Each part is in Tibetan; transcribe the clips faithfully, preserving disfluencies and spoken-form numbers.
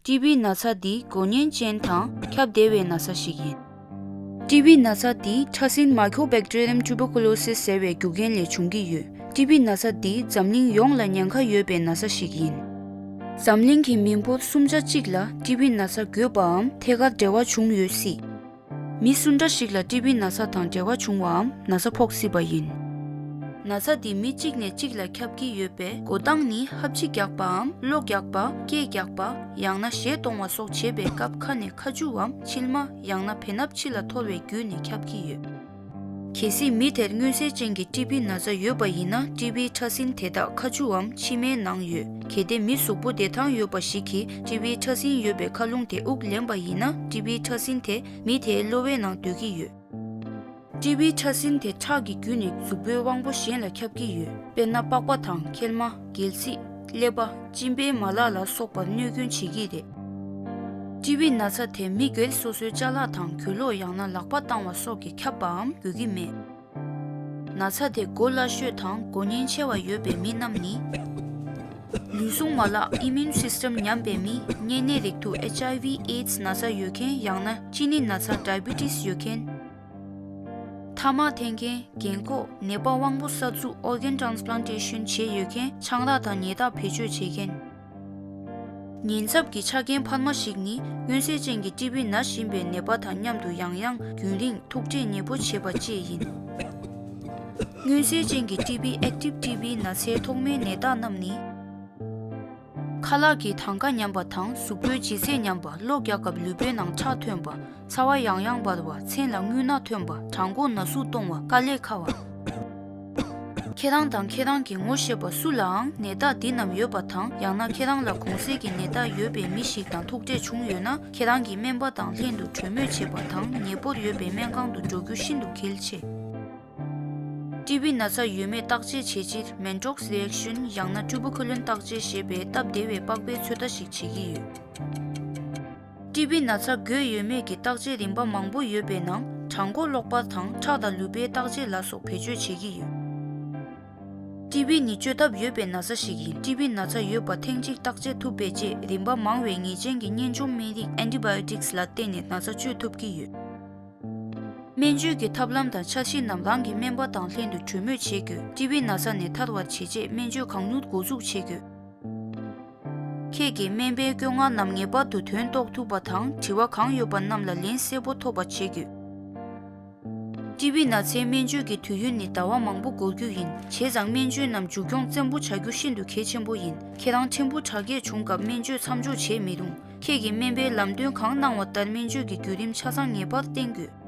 ཊི་བི་ན་ཚ་འདི་འགོག་ཉེན་ཅན་དང་ཁྱབ་བདེ་བའི་ན་ཚ་ཞིག་ཡིན། ཊི་བི་ན་ཚ་འདི་ཕྲ་སྲིན་མའི་ཀོ་བེག་ཊི་རི་ཡམ་ཊུ་བར་ཀུ་ལོ་སིས་ཟེར་བའི་རྒྱུ་རྐྱེན་ལས་འབྱུང་གི་ཡོད། ཊི་བི་ན་ཚ་འདི་འཛམ་གླིང་ཡོངས་ལ་ཉེན་ཁ་ཡོད་པའི་ན་ཚ་ཞིག་ཡིན། འཛམ་གླིང་གི་མི་འབོར་སུམ་ཆ་གཅིག་ལ་ཊི་བི་ན་ཚ་འགོས་པའམ་ཐད་ཀར་འབྲེལ་བ་བྱུང་ཡོད་སྲིད། མི་སུ་འདྲ་ཞིག་ལ་ཊི་བི་ན་ཚ་དང་འབྲེལ་བ་བྱུང་བའམ་ན་ཚ་ཕོག་སྲིད་པ་ཡིན། ན་ཚ་འདི་མི་གཅིག་ནས་གཅིག་ལ་ཁྱབ་ཀྱི་ཡོད་པས། འགོ་སྟངས་ནི་ཧབ་སྦྱིས་རྒྱག་པའམ་གློ་རྒྱག་པ། སྐད་རྒྱག་པ། ཡང་ན་གཞས་གཏོང་བ་སོགས་བྱེད་པའི་སྐབས་ཁ་ནས་ཁ་ཆུའམ་མཆིལ་མ། ཡང་ན་བེ་སྣབས་ཕྱི་ལ་འཐོར་བའི་བརྒྱུད་ནས་ཁྱབ་ཀྱི་ཡོད། གལ་སྲིད་མི་དེར་མངོན་གསལ་ཅན་གྱི་ཊི་བི་ན་ཚ་ཡོད་པ་ཡིན་ན། ཊི་བི་ཕྲ་སྲིན་དེ་དག་ཁ་ཆུའམ་མཆིལ་མའི་ནང་ཡོད། གལ་ཏེ་མི་གཟུགས་པོ་བདེ་ཐང་ཡོད་པ་ཞིག་གིས་ཊི་བི་ཕྲ་སྲིན་ཡོད་པའི་མཁའ་རླུང་དེ་དབུགས་ལེན་པ་ཡིན་ན། ཊི་བི་ཕྲ་སྲིན་དེ་མི་དེའི་གློ་བའི་ནང་སྡོད་ཀྱི་ཡོད། ཊི་བི་ཕྲ་སྲིན་དེ་ཁྲག་གི་བརྒྱུད་ནས་གཟུགས་པོའི་དབང་པོ་གཞན་ལ་ཁྱབ་ཀྱི་ཡོད། དཔེར་ན། པགས་པ་དང་། མཁལ་མ། སྒལ་ཚིགས། ཀླད་པ། གཅིན་པའི་མ་ལག་ལ་སོགས་པར་གནོད་སྐྱོན་བྱེད་ཀྱི་རེད། ཊི་བི་ན་ཚ་དེ་མི་སྒེར་སོ་སོའི་ཅ་ལག་དང་། གོས་ལོག་ཡང་ན་ལག་པ་བཏང་བ་སོགས་ཀྱིས་ཁྱབ་པའམ་འགོས་ཀྱི་མེད། ན་ཚ་དེ་འགོ་སླ་ཤོས་དང་འགོག་ཉེན་ཆེ་བ་ཡོད་པའི་མི་རྣམས་ནི། ལུས་ཟུངས་མ་ལག་ཨི་མིའུན་སིས་ཊམ་ཉམས་པའི་མི། གཉན་ནད་རེག་དུག་ཨེཆ་ཨའི་ཝི་ཨེ་ཌི་སི་ན་ཚ་ཡོད་མཁན། ཡང་ན་གཅིན་སྙི་ན་ཚ་ཌའི་བི་ཊི་སི་ཡོད་མཁན། ཐ་མག་འཐེན་མཁན། རྒན་འཁོགས། ནད་པ་དབང་པོ་གསར་འཛུགས་ཨོར་གན་ཊ་རན་སི་པ་ལན་ཊེ་ཤན་བྱས་ཡོད་མཁན། ཆང་རག་དང་ཉལ་ཐག་བེད་སྤྱོད་བྱེད་མཁན། ཉེན་ཚབས་ཀྱི་ཆ་རྐྱེན་འཕར་མ་ཞིག་ནི། མངོན་གསལ་ཅན་གྱི་ཊི་བི་ན་བཞིན་པའི་ནད་པ་དང་མཉམ་དུ་ཡང་ཡང་རྒྱུན་རིང་ཐུག་འཕྲད་མཉེས་པོ་བྱེད་པ་བཅས་ཡིན། མངོན་གསལ་ཅན་གྱི་ཊི་བི་ཨེག་ཊིབ་ཊི་བི་ན་ཚའི་ཐོག་མའི་ནད་རྟགས་རྣམས་ནི། ཁ་ལག་གི་དང་ཁ་ཉམས་པ་དང་། གཟུགས་པོའི་ལྗིད་ཚད་ཉམས་པ། གློ་རྒྱག་སྐབས་ལུས་པོའི་ནང་ཁྲག་ཐོན་པ། ཚ་བ་ཡང་ཡང་འབར་བ། མཚན་ལ་རྔུལ་ནག་ཐོན་པ། བྲང་ཁོག་ན་ཟུག་གཏོང་བ། དཀའ་ལས་ཁག་པ། ཁྱེད་རང་དང་ཁྱེད་རང་གི་ངོ་ཤེས་པ་སུ་ལའང་ནད་རྟགས་འདི་རྣམས་ཡོད་པ་དང་། ཡང་ན་ཁྱེད་རང་ལ་གོང་གསལ་གྱི་ནད་རྟགས་ཡོད་པའི་མི་ཞིག་དང་ཐུག་འཕྲད་བྱུང་ཡོད་ན། ཁྱེད་རང་གིས་སྨན་པ་དང་ལྷན་དུ་གྲོས་མོལ་བྱེད་པ་དང་། ཉེ་པོར་ཡོད་པའི་སྨན་ཁང་དུ་འགྲོ་རྒྱུ་ཤིན་ཏུ་གལ་ཆེ། ཊི་བི་ན་ཚ་ཡོད་མེད་བརྟག་དཔྱད་བྱེད་ཕྱིར། མན་ཊོག་སི་རི་ཨེག་ཤན་ཡང་ན་ཊུ་བར་ཀུ་ལིན་བརྟག་དཔྱད་ཞེས་པའི་སྟབས་བདེ་བའི་པགས་པའི་ཚོད་ལྟ་ཞིག་བྱེད་ཀྱི་ཡོད། ཊི་བི་ན་ཚ་འགོས་ཡོད་མེད་ཀྱི་བརྟག་དཔྱད་རིམ་པ་མང་པོ་ཡོད་པའི་ནང་། བྲང་ཁོག་གློག་པར་དང་། ཁྲག་དང་ལུས་པོའི་བརྟག་དཔྱད་ལ་སོགས་བེད་སྤྱོད་བྱེད་ཀྱི་ཡོད། ཊི་བི་ནི་བཅོས་ཐབས་ཡོད་པའི་ན་ཚ་ཞིག་ཡིན། ཊི་བི་ན་ཚ་ཡོད་པ་ཐེངས་གཅིག་བརྟག་དཔྱད་ཐུབ་པའི་རྗེས། རིམ་པ་མང་བའི་ངེས་ཅན་གྱི་གཉན་འཇོམས་སྨན་རིགས་ཨན་ཊི་བྷའོ་ཊིག་སི་ལ་བརྟེན་ནས་ན་ཚ་བཅོས་ཐུབ་ཀྱི་ཡོད། སྨན་བཅོས་ཀྱི་ཐབས་ལམ་དང་འཆར་གཞི་རྣམས་རང་གི་སྨན་པ་དང་ལྷན་དུ་གྲོས་མོལ་བྱེད་དགོས། ཊི་བི་ན་ཚ་ནས་ཐར་བར་བྱེད་ཆེད་སྨན་བཅོས་གང་མྱུར་འགོ་འཛུགས་བྱེད་དགོས། ཁྱེད་ཀྱིས་སྨན་པའི་སྐྱོ་ངལ་རྣམས་ངེས་པར་དུ་དོན་རྟོགས་ཐུབ་པ་དང་། དྲི་བ་གང་ཡོད་པ་རྣམས་ལ་ལན་གསལ་པོ་ཐོབ་པ་བྱེད་དགོས། ཊི་བི་ན་ཚའི་སྨན་བཅོས་ཀྱི་དུས་ཡུན་ནི་ཟླ་བ་མང་པོ་འགོར་རྒྱུ་ཡིན། བྱས་ཙང་སྨན་བཅོས་རྣམས་མཇུག་སྐྱོང་བཙན་པོ་བྱ་རྒྱུ་ཤིན་ཏུ་གལ་ཆེན་པོ་ཡིན། ཁྱེད་རང་ཕྲན་བུ་དྲག་སྐྱེད་བྱུང་སྐབས་སྨན་བཅོས་མཚམས་འཇོག་བྱེད་མི་རུང་། ཁྱེད་ཀྱིས་སྨན་པས་ལམ་སྟོན་གང་གནང་བ་ལྟར་སྨན་བཅོས་ཀྱི་བརྒྱུད་རིམ་ཆ་ཚང་ངེས་པར་བསྟེན་དགོས།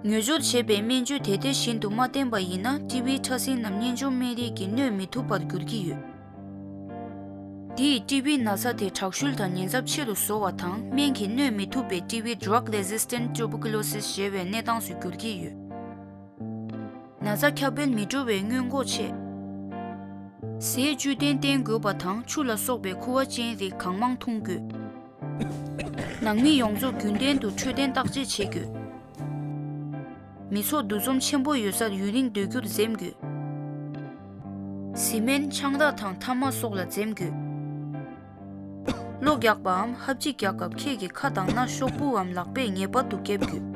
ངོས་སྦྱོར་བྱས་པའི་སྨན་བཅོས་དེ་དེ་བཞིན་དུ་མ་བསྟེན་པ་ཡིན་ན། ཊི་བི་ཕྲ་སྲིན་ནམ་གཉན་འཇོམས་སྨན་རིགས་ཀྱིས་གནོད་མི་ཐུབ་པར་འགྱུར་གྱི་ཡོད། འདིས་ཊི་བི་ན་ཚ་དེ་དྲག་ཤུལ་དང་ཉེན་ཚབས་ཆེ་རུ་བཟོ་བ་དང་། སྨན་གྱིས་གནོད་མི་ཐུབ་པའི་ཊི་བི་Drug Resistant Tuberculosis ཞེས་པའི་གནས་སྟངས་སུ་འགྱུར་གྱི་ཡོད། ན་ཚ་ཁྱབ་སྤེལ་མི་འགྲོ་བའི་སྔོན་འགོག་ཆེད། ཟས་བཅུད་ལྡན་བསྟེན་དགོས་པ་དང་། ཆུ་ལ་སོགས་པའི་ཁུ་བ་ཅན་རིགས་གང་མང་འཐུང་དགོས། ནང་མི་ཡོངས་རྫོགས་རྒྱུན་ལྡན་དུ་འཕྲོད་བསྟེན་བརྟག་དཔྱད་བྱེད་དགོས། མི་ཚོགས་འདུ་འཛོམས་ཆེན་པོ་ཡོད་སར་ཡུན་རིང་སྡོད་རྒྱུར་འཛེམ་དགོས། བཟི་སྨན། ཆང་རག་དང་ཐ་མག་སོགས་ལ་འཛེམ་དགོས། གློ་རྒྱག་པའམ་ཧབ་སྦྱིས་རྒྱག་སྐབས་ཁྱེད་ཀྱི་ཁ་དང་སྣ་ཤོག་བུའམ་ལག་པས་ངེས་པར་དུ་བརྒྱབ་དགོས།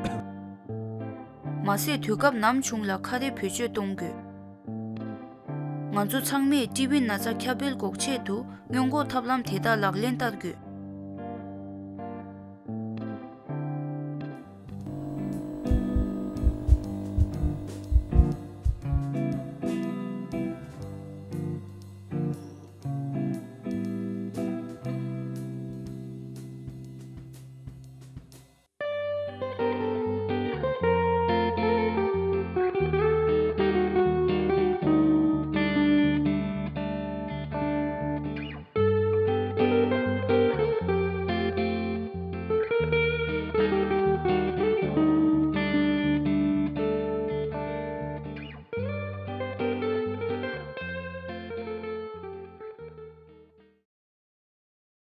མ་ཟད་དུས་སྐབས་ནམ་བྱུང་ལ་ཁ་རས་བེད་སྤྱོད་གཏོང་དགོས། ང་ཚོ་ཚང་མས་ཊི་བི་ན་ཚ་ཁྱབ་སྤེལ་འགོག་ཆེད་དུ་སྔོན་འགོག་ཐབས་ལམ་དེ་དག་ལག་ལེན་བསྟར་དགོས།